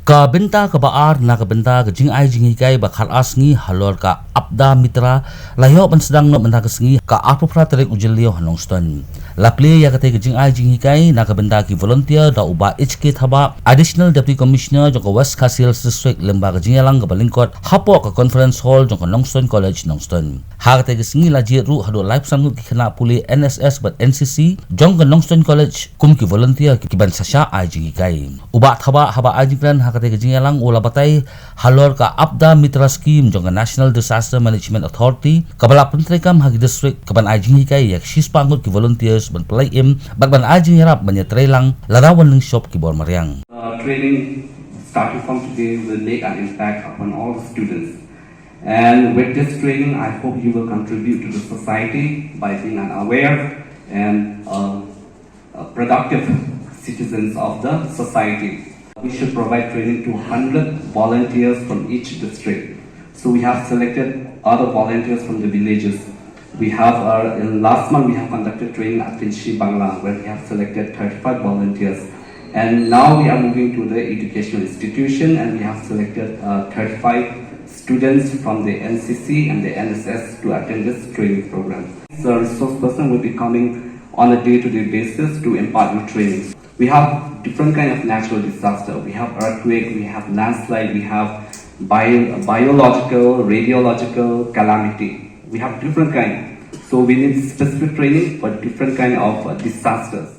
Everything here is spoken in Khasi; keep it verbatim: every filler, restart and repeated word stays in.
Ka bynta kaba ar na ka bynta ka jingai jinghikai ba khatar sngi halor ka Apda Mitra la ïoh ban sdang noh mynta ka sngi ka arphew phra tarik u Jylliew ha Nongstoiñ. La plie ïa katei ka jingai jinghikai na ka bynta ki volunteer da u Bah H K Thabah, Additional Deputy Commissioner jong ka West Khasi Hills District, lyngba ka jingïalang kaba lyngkot hapoh ka Conference Hall jong ka Nongstoiñ College, Nongstoiñ. Ha katei ka sngi la jied ruh haduh laiphew san ngut ki khynnah pule N S S bad N C C jong ka Nongstoiñ College kum ki volunteer ki ban sa shah ai jinghikai. U Bah Thabah haba ai jingkren ha katei ka jingïalang u la batai halor ka Apda Mitra Scheme jong ka National Disaster Management Authority kaba la pyntreikam ha ki district ka ban ai jinghikai ïa ki shispah ngut ki volunteers ban pynlait im bad ban ai jingïarap ban ïatreilang lada wan lyngshop ki bor mariang. Uh, training starting from today will make an impact upon all the students. And with this training, I hope you will contribute to the society by being an aware and, um, uh, productive citizens of the society. We should provide training to hundred volunteers from each district. So we have selected other volunteers from the villages. We have, uh, in last month, we have conducted training at Pinshi Bangla, where we have selected thirty-five volunteers. And now we are moving to the educational institution, and we have selected, uh, thirty-five students from the N C C and the N S S to attend this training program. The resource person will be coming on a day-to-day basis to impart you training. We have different kind of natural disaster. We have earthquake, we have landslide, we have bio-, biological, radiological calamity. We have different kind. So we need specific training for different kind of, uh, disasters.